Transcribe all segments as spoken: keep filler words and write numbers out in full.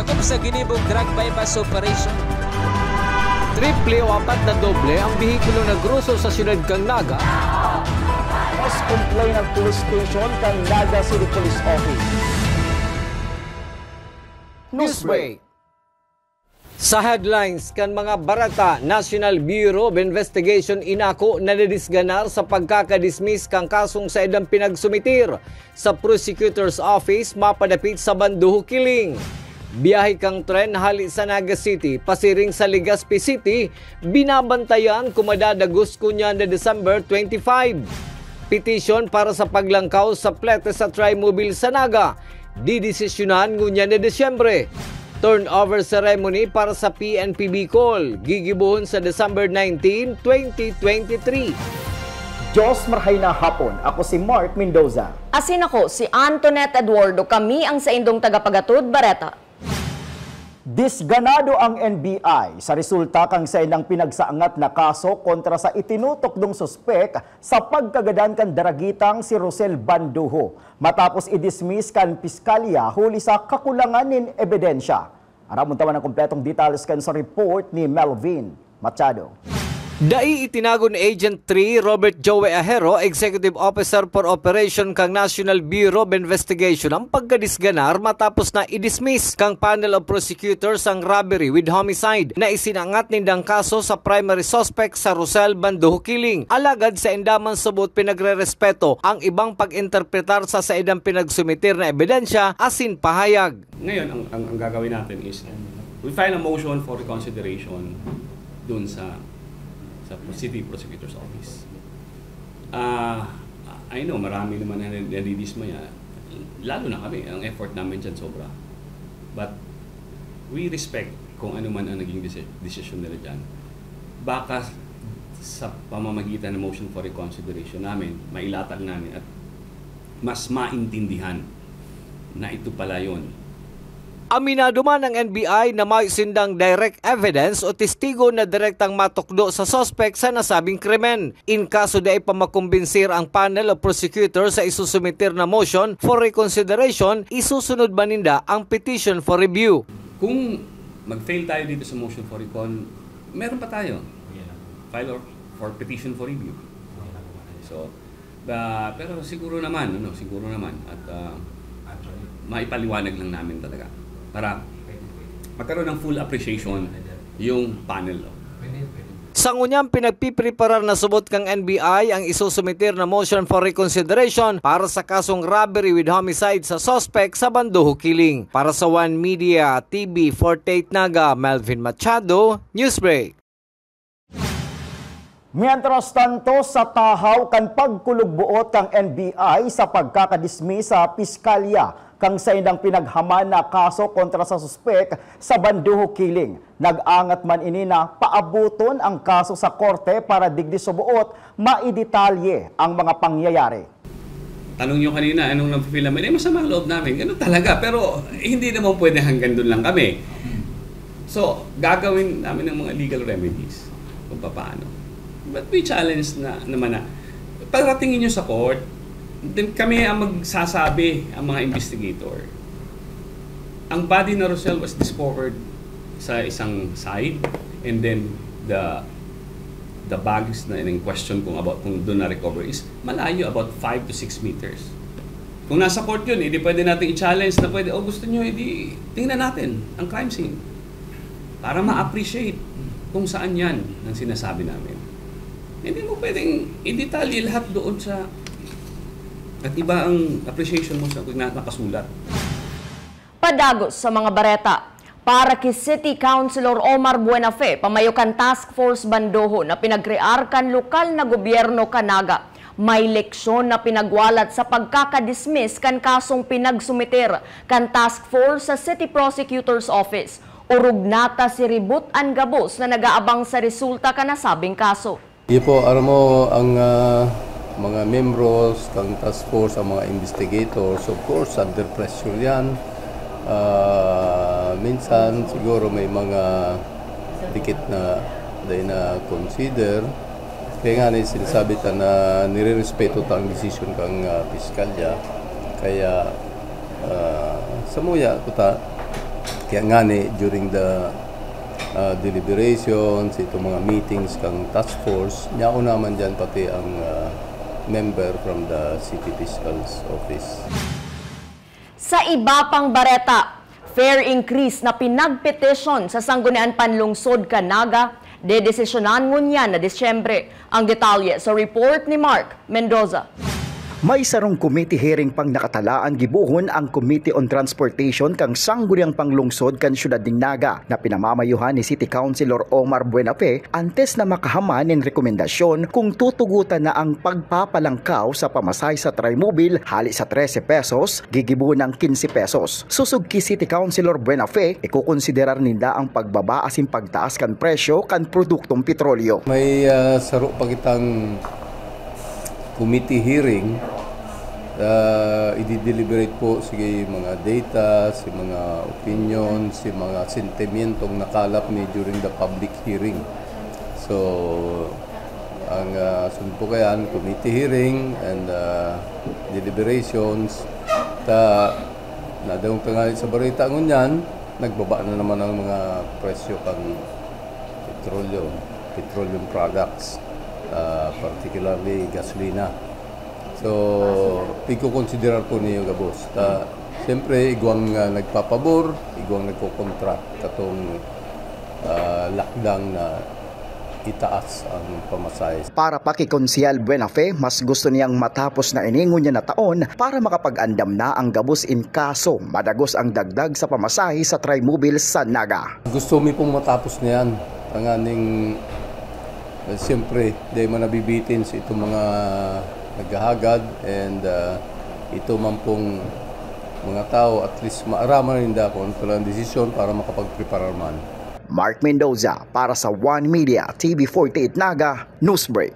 Sa ginibong drug buy-bust operation. Triple o apat na doble ang behikulo na groso sa siyudad kan Naga. Mas complain ang police station kan Naga City Police Office. Newsbreak. Sa headlines kan mga bareta, National Bureau of Investigation inako na nadisganar sa pagkakadismiss kan kasong saindang pinagsumiter sa Prosecutor's Office mapadapit sa Banduho Killing. Biyahe kan tren hali sa Naga City pasiring sa Legazpi City, binabantayan kung madadagos ngunyan na December twenty-five. Petisyon para sa paglangkaw sa plete sa Trimobile sa Naga, didesisyonan ngunyan na Disyembre. Turnover ceremony para sa P N P Bicol, gigibohon sa December nineteen, twenty twenty-three. Diyos marhay na hapon. Ako si Mark Mendoza. Asin ako si Antoinette Eduardo. Kami ang saindong tagapagatod, Bareta. Disganado ang N B I sa resulta kan saindang pinagsaangat na kaso kontra sa itinutukdong suspek sa pagkagadan kan daragitang si Rosel Banduho, matapos i-dismiss kan piskalya huli sa kakulangan nin ebidensya. Aramon ta man ang kompletong details kan sa report ni Melvin Machado. Dai itinago ni Agent three Robert Joey Ajero, Executive Officer for Operation kan National Bureau of Investigation, ang pagkadisganar matapos na i-dismiss kan panel of prosecutors ang robbery with homicide na isinangat nindang kaso sa primary suspect sa Rosel Banduho Killing. Alagad sainda man subot pinagrerespeto ang ibang pag-interpretar sa saindang pinagsumiter na ebidensya asin pahayag. Ngayon, ang, ang, ang gagawin natin is, we file a motion for reconsideration dun sa, sa City Prosecutor's Office. Ah, I know, marami naman na nadidismaya. Lalo na kami, ang effort namin dyan sobra. But we respect kung ano man ang naging desi-, desisyon nila dyan. Baka sa pamamagitan ng motion for reconsideration namin, mailatag namin at mas maintindihan na ito pala yun. Aminado man ang N B I na mayo sindang direct evidence o testigo na direktang matukdo sa suspek sa nasabing krimen. In kaso dai pa makombinsir ang panel of prosecutors sa isusumiter na motion for reconsideration, isusunod ba ninda ang petition for review? Kung mag-fail tayo dito sa motion for recon, meron pa tayo. File or, for petition for review. So, ah, pero siguro naman, ano, siguro naman, at, ah, maipaliwanag lang namin talaga para magkaroon ng full appreciation yung panel, no? Sa ngunyan, pinagpipreparar na subot kang N B I ang isusumiter na motion for reconsideration para sa kasong robbery with homicide sa suspect sa Banduho Killing. Para sa One Media, T V forty-eight Naga, Melvin Machado, Newsbreak. Mientras tanto, sa tahaw kan pagkulog-buot kan N B I sa pagkakadismiss sa piskalya kan saindang pinaghaman na kaso kontra sa suspek sa Banduho Killing, nag-angat man ini na paaboton ang kaso sa korte para digdi sa buot maidetalye ang mga pangyayari. Tanong nyo kanina, anong nafe-feel namin? Eh, masama ang loob namin. Ganun talaga. Pero, eh, hindi naman pwede hanggang doon lang kami. So, gagawin namin ng mga legal remedies kung papaano. But we challenge na naman na, pagdating nyo sa court, then kami ang magsasabi, ang mga investigator. Ang body na Rosel was discovered sa isang side, and then the the bags na in question kung about kung doon na-recover is malayo, about five to six meters. Kung nasa court yun, hindi pwede natin i-challenge na pwede, "Oh, gusto nyo, hindi, tingnan natin ang crime scene." Para ma-appreciate kung saan yan ang sinasabi namin. Hindi mo pwedeng i-detalye lahat doon sa, at iba ang appreciation mo sa na-, nakasulat. Padagos sa mga bareta. Para ki City Councilor Omar Buenafe, pamayo kan Task Force Bandoho na pinagkrear kan lokal na gobyerno kan Naga, may leksyon na pinagwalat sa pagkakadismiss kan kasong pinagsumiter kan Task Force sa City Prosecutor's Office. Orog na ta si ribot an gabos na nag-aabang sa resulta kan nasabing kaso. Iyo po, aram mo, ang, ah, mga membros kan task force, ang mga investigators, of course, under pressure yan. Ah, minsan, siguro may mga dikit na dai na consider. Kaya nga, na sinasabi ta na nire-respeto ta ang desisyon kang, ah, piskalya. Kaya, ah, samuya, kuta, Kaya ngani, during the, ah, deliberations, itong mga meetings kang task force, nyaon naman dyan pati ang, ah, member from the City Fiscal's Office. Sa iba pang bareta, fare increase na pinagpetisyon sa Sangguniang Panlungsod kan Naga, dedesisyonan ngunyan na Disyembre. Ang detalye sa report ni Mark Mendoza. May sarong committee hearing pang nakatalaan gibohon ang Committee on Transportation kan Sangguniang Panlungsod kan Syudad nin Naga na pinamamayuhan ni City Councilor Omar Buenafe antes na makahaman nin rekomendasyon kung tutugotan na ang pagpapalangkaw sa pamasahe sa Trimobile hali sa trese pesos, gigibohon na kinse pesos. Sosog ki City Councilor Buenafe, ikokonsiderar ninda ang pagbaba asin pagtaas kan presyo kan produktong petrolyo. May, ah, saro pa kitang committee hearing. Ah, i-deliberate po, sige, mga data, si mga opinion, si mga sentimentong nakalap mi during the public hearing. So, ang, ah, sunod po kayan, committee hearing and, ah, deliberations. Ta, nadangog ta ngani sa bareta ngunyan, nagbaba na naman ang mga presyo kan petrolyo, petroleum products, ah, particularly gasolina. So, pigkokonsiderar po niyo gabos. Ta, siyempre, igwang, ah, nagpapabor, igwang nagkokontra katong, ah, lakdang na itaas ang pamasahe. Para pa ki Konsehal Buenafe, mas gusto niyang matapos na ini ngunyan na taon para makapag-andam na ang gabos in kaso madagos ang dagdag sa pamasahe sa Trimobile sa Naga. Gusto mi pong matapos na yan. Tanganing, eh, siyempre, di man nabibitin sa itong mga naghahagad and, ah, ito man pong mga tao, at least maaraman ninda kung ano talagang desisyon para makapagpreparar man. Mark Mendoza para sa One Media, T V forty-eight Naga, Newsbreak.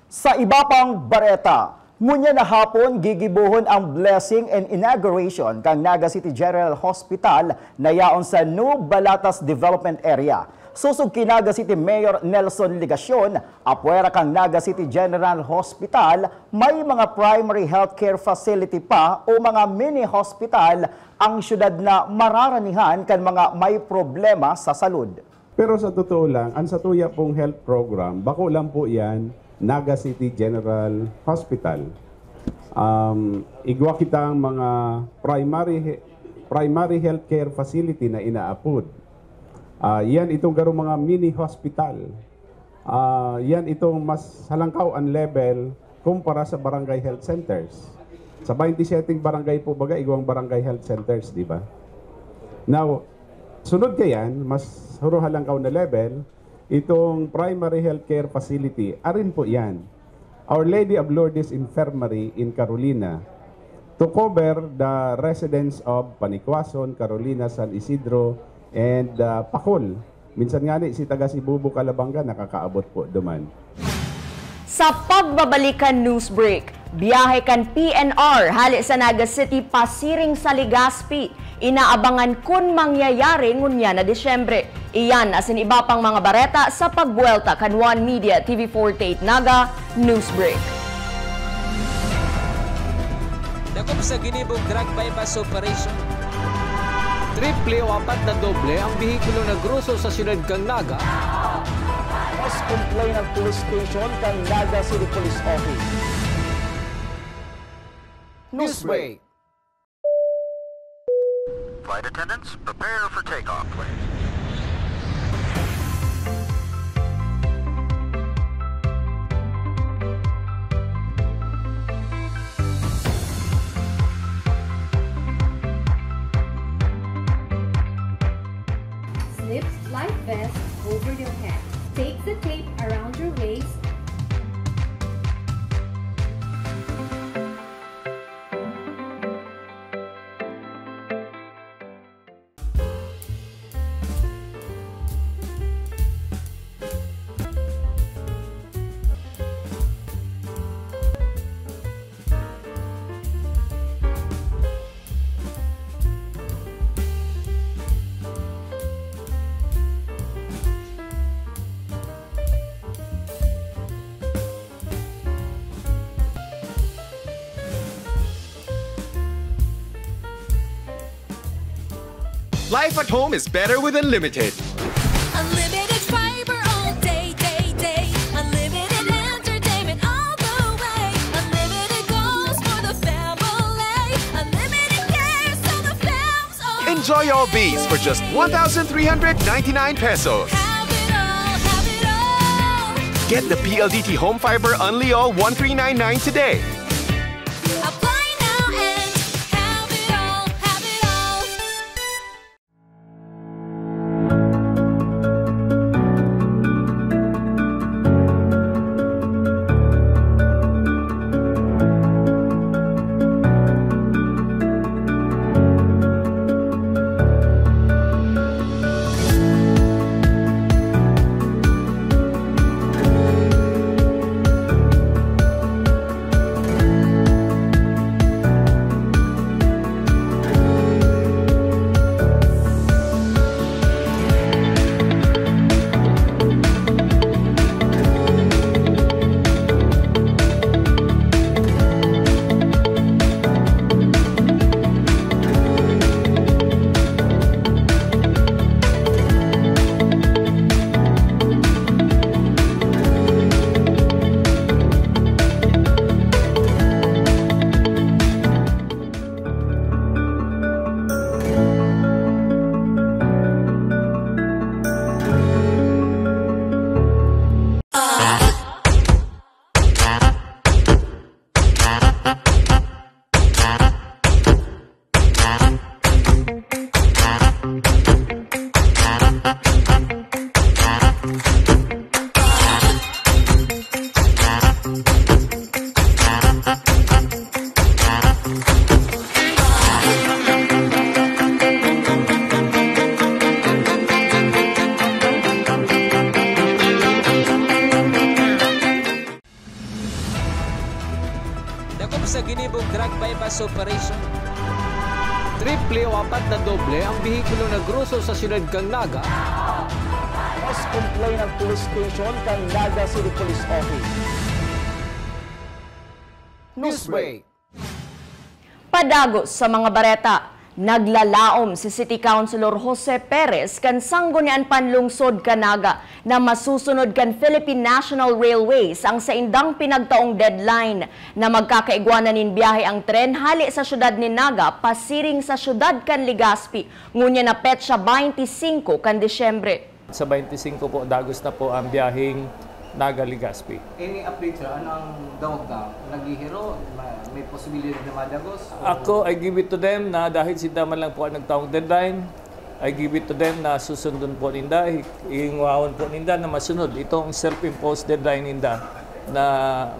Sa iba pang bareta, ngunyan na hapon gigibohon ang blessing and inauguration kan Naga City General Hospital na yaon sa New Balatas Development Area. Sosog ki Naga City Mayor Nelson Legacion, apwera kan Naga City General Hospital, may mga primary healthcare facility pa o mga mini hospital ang syudad na mararanihan kan mga may problema sa salud. Pero sa totoo lang, ang satuya pong health program, bako lang po yan, Naga City General Hospital. Um, igwa kitang mga primary he-, primary healthcare facility na inaapod. Ah, yan itong garo mga mini hospital. Ah, yan itong mas halangkaw ang level kumpara sa barangay health centers. Sa twenty-seven barangay po baga, igwang barangay health centers, di ba? Now, sunod kayan, mas huro halangkaw na level, itong primary healthcare facility, arin po yan. Our Lady of Lourdes Infirmary in Carolina to cover the residents of Panicuason, Carolina, San Isidro, and, uh, Pacol. Minsan ngani, si taga Sibubo, Calabanga, nakakaabot po duman. Sa pagbabalik kan news break, biyahe kan P N R hale sa Naga City pasiring sa Legazpi, inaabangan kun mangyayari ngunyan na Disyembre. Iyan asin iba pang mga bareta sa pagbuwelta kan One Media T V forty-eight Naga News Break. Dakop sa ginibong drug buy-bust operation. Triple o apat na doble ang behikulo na groso sa siyudad kan Naga. Mas complain ang police station kan Naga City Police Office. Newsbreak. Flight attendants, prepare for takeoff, please. Slip life vest over your head. Take the tape around your waist. Life at home is better with Unlimited. Unlimited fiber all day, day, day. Unlimited entertainment all the way. Unlimited goals for the family. Unlimited cares so the fam's all. Enjoy all these for just one thousand three hundred ninety-nine pesos. Have it all, have it all. Get the P L D T Home Fiber Unli All one three nine nine today. Apply now and have it all, have it all. Dakop sa ginibong drug buy-bust operation. Triple o apat na doble ang behikulo na groso sa siyudad kan Naga. Mas complain ang police station kan Naga City Police Office. Newsbreak. Padagos sa mga bareta. Naglalaom si City Councilor Jose Perez kan Sanggunian Panlungsod kan Naga na masusunod kan Philippine National Railways ang saindang pinagtaong deadline na magkakaigwa na nin biyahe ang tren hale sa siyudad nin Naga pasiring sa siyudad kan Legazpi, ngunyan na petsa baynte singko kan Disyembre. Sa baynte singko po, dagos na po ang biyaheng Naga-Legazpi. Any update, sir? Ano ang dawag na? Naghihiro? Ma- May posibilidad na madagos? O- Ako, I give it to them na dahil sinda man lang po ang nagtaong deadline, I give it to them na susundon po ninda, hi- hingwahon po ninda na masunod itong self-imposed deadline ninda na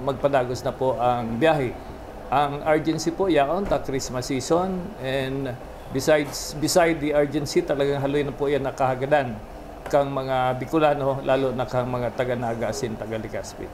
magpadagos na po ang biyahe. Ang urgency po yaon ta Christmas season, and besides beside the urgency, talagang haloy na po yan nakahagadan kang mga Bicolano, lalo na kang mga taga Naga asin taga Legazpi.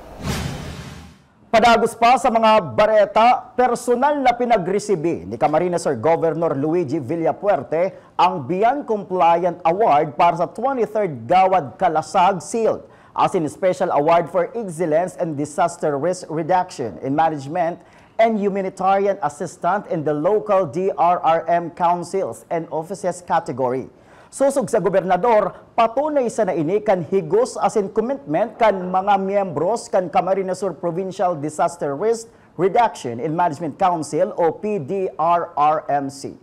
Padagos pa sa mga bareta, personal na pinagresibi ni Camarines Sur Governor Luigi Villafuerte ang Bian Compliant Award para sa twenty-third Gawad Kalasag Sealed asin Special Award for Excellence in Disaster Risk Reduction and Management and Humanitarian Assistant in the Local D R R M Councils and Offices category. Sosog sa gobernador, patunay sana ini kan higos asin commitment kan mga miyembros kan Camarines Sur Provincial Disaster Risk Reduction and Management Council o P D R R M C.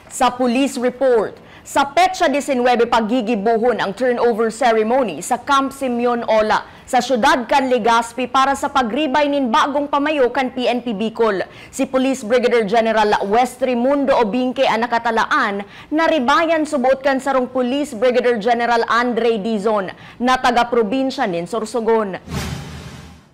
Sa police report, sa petsa disinwebe pa gigibohon ang turnover ceremony sa Camp Simeon Ola sa siyudad kan Legazpi para sa pagribay nin bagong pamayo kan P N P Bicol. Si Police Brigadier General Westry Mundo Obinque an nakatalaan na ribayan subot kan sarong Police Brigadier General Andre Dizon na taga-probinsya nin Sorsogon.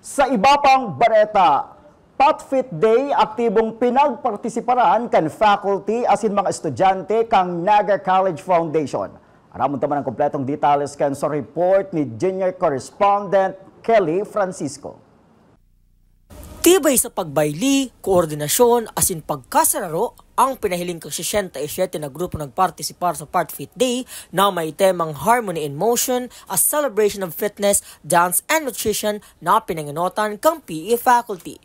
Sa iba pang bareta, Patfit Day, aktibong pinagpartisiparan kan faculty asin mga estudyante kan Naga College Foundation. Aramon ta man ang kompletong detalles kan sa report ni junior correspondent Kelly Francisco. Tibay sa pagbayli, koordinasyon, asin pagkasararo ang pinahiling kang sesenta y siyete na grupo nagpartisipar sa Patfit Day na may temang Harmony in Motion, a Celebration of Fitness, Dance, and Nutrition na pinangenotan kang P E faculty.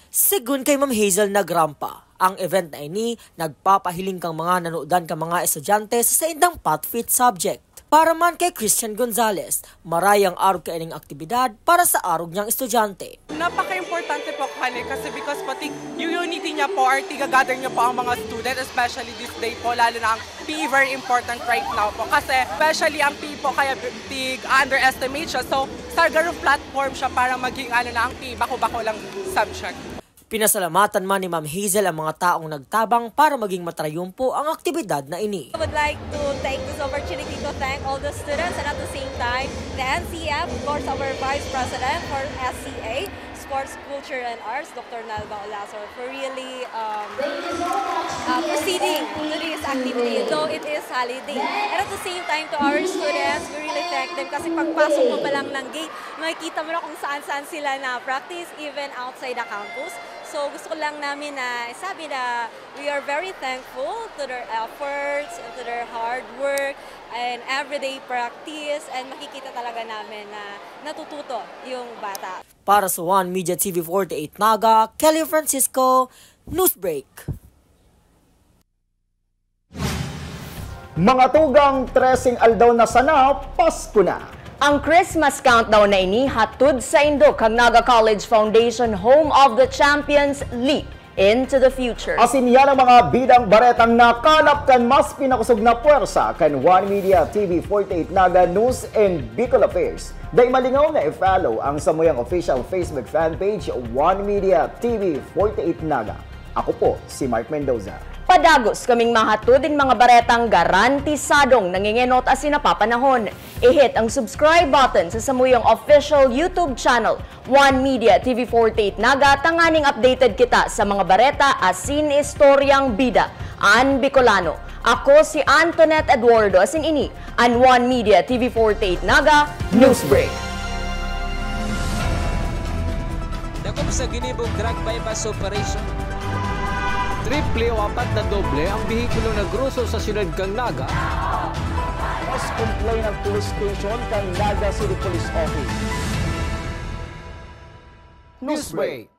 Segun kay Ma'am Hazel Nagrampa, Ang event na ini nagpapahiling kan mga nanodan kan mga estudyante sa saindang PATFIT subject. Para man kay Christian Gonzalez, marayang arog kaining aktibidad para sa arog niyang estudyante. Napaka-importante po kani kasi because po tig unity niya po or tiga-gather niya po ang mga student, especially this day po, lalo na ang P E very important right now po kasi especially ang P E po kaya tig-underestimate siya. So, sargaro platform siya para maging ano na ang P E, bako-bako lang subject. Pinasalamatan man ni Ma'am Hazel ang mga taong nagtabang para maging matrayumpo ang aktibidad na ini. I would like to take this opportunity to thank all the students and at the same time the N C F, of course, our Vice President for S C A, Sports, Culture and Arts, Doctor Nalva Olazor, for really um, uh, proceeding to this activity, though it is holiday. And at the same time, to our students, we really thank them kasi pagpasok mo pa lang ng gate, makikita mo na kung saan-saan sila na practice, even outside the campus. So gusto ko lang namin na isabi na we are very thankful to their efforts and to their hard work and everyday practice, and makikita talaga namin na natututo yung bata. Para sa One Media T V forty-eight Naga, Kelly Francisco, Newsbreak. Mga tugang, treseng aldaw na sana, Pasko na! Ang Christmas countdown na ini hatod saindo kan Naga College Foundation, home of the champions, Leap into the future. Asin yan ang mga bidang baretang nakalap kan mas pinakosog na pwersa kan One Media T V forty-eight Naga News and Bicol Affairs. Dai malingaw na i-follow ang samuyang official Facebook fan page, One Media T V forty-eight Naga. Ako po si Mark Mendoza. Padagos kaming mahatod nin mga baretang garantisadong nangengenot asin napapanahon. I-hit ang subscribe button sa samuyang official YouTube channel, One Media T V forty-eight Naga, tanganing updated kita sa mga bareta asin istoryang bida an Bicolano. Ako si Antoinette Eduardo, asin ini an One Media T V forty-eight Naga Newsbreak. Dakop sa ginibong drug buy-bust operation. Triple o apat na doble ang behikulo na groso sa siyudad kan Naga. Mas complain ang police station kan Naga City Police Office. Newsbreak.